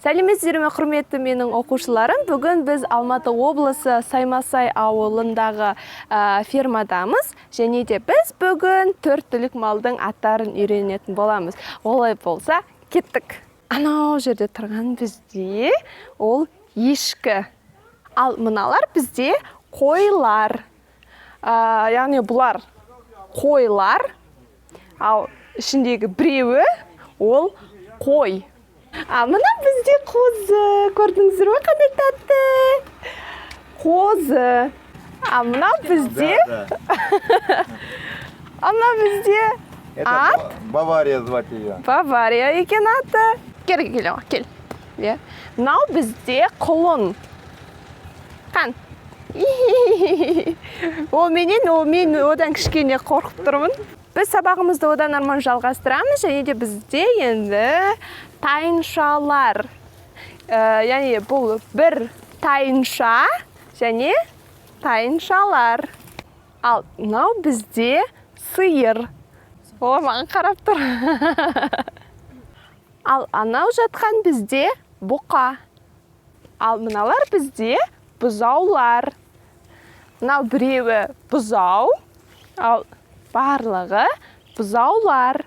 Сәлеметсіздер ме, құрметті менің оқушыларым! Бүгін біз Алматы облысы Саймасай ауылындағы фермадамыз және де біз бүгін төрт түлік малдың аттарын үйренетін боламыз. Олай болса, кеттік. Анау жерде тұрған бізде ол ешкі. Ал мыналар бізде қойлар. Яғни бұлар қойлар, ал ішіндегі біреуі ол қой. А мына бізде қозы, көрдіңіздер ме, қандай тәтті қозы. А мынау бізде Да, да. А мынау бізде Это ат. Бавария звать ее. Бавария екен аты. Кел, кел, кел. Иә, мынау бізде құлын. Қан, ол менен, ол мен одан кішкене қорқып тұрмын. Біз сабағымызды одан арман жалғастырамыз және де бізде енді тайыншалар. Яғни бұл бір тайынша және тайыншалар. Ал мынау бізде сиыр. О, маған қарап тұр. Ал анау жатқан бізде бұқа. Ал мыналар бізде бұзаулар. Мынау біреуі бұзау, ал барлығы бұзаулар.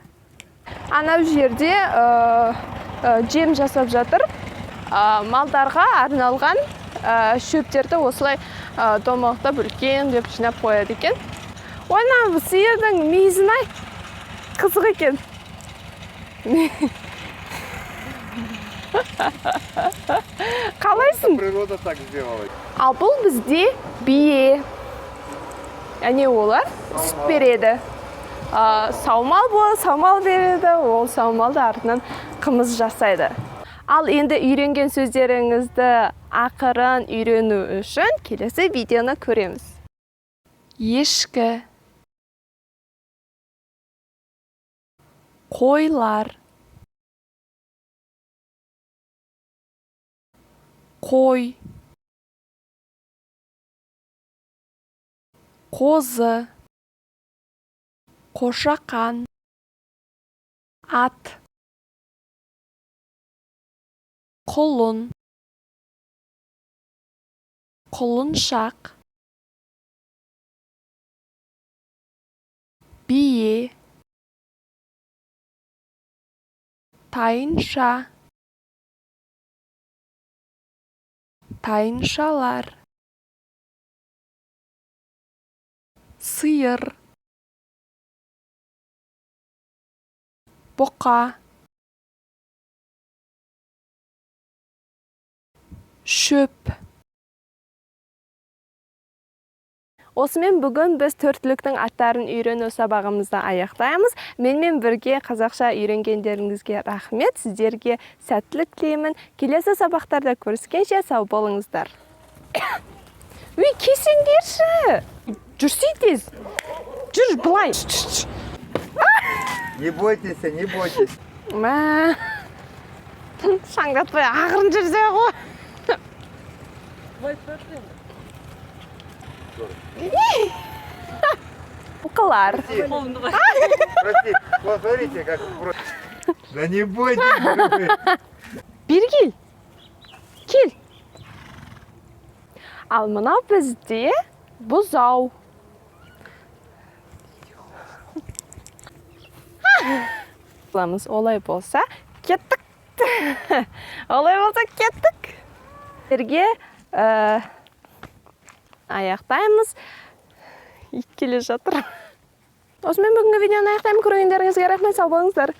Анау жерде жем жасап жатыр. Малдарға арналған шөптерді осылай домалақтап, үлкен деп жинап қояды екен. Ой, мына сиырдың мүйізін ай, қызық екен. Қалайсың? Природа так сделала. Ал бұл бізде бие. Яғни олар сүт береді. Саумал бол, саумал береді, ол саумалды артынан қымыз жасайды. Ал енді үйренген сөздеріңізді ақырын үйрену үшін келесі видеоны көреміз. Ешкі, қойлар, қой, қозы, қошақан, ат, құлын, құлыншақ, бие, тайынша, тайыншалар, сиыр, бұқа, шөп. Осымен бүгін біз төрт түліктің аттарын үйрену сабағымызды аяқтаймыз. Менімен бірге қазақша үйренгендеріңізге рахмет, сіздерге сәттілік тілеймін. Келесі сабақтарда көріскенше сау болыңыздар. Өй, келсеңдерші. Жүрсей тез. Жүр былай. Не бойтесь, не бойтесь. Мә. Шаңдатпай ақырын жүрсе ғой. Бұқалар. Прости, вот смотрите, как Да не бойтесь. Вы. Бері кел. Кел. Ал мынау бізде бұзау. Олай болса, кеттік. Олай болса, кеттік. Сіздерге аяқтаймыз. Ит келе жатыр. Осымен бүгінгі видеоны аяқтаймын. Көргендеріңізге рахмет, сау болыңыздар.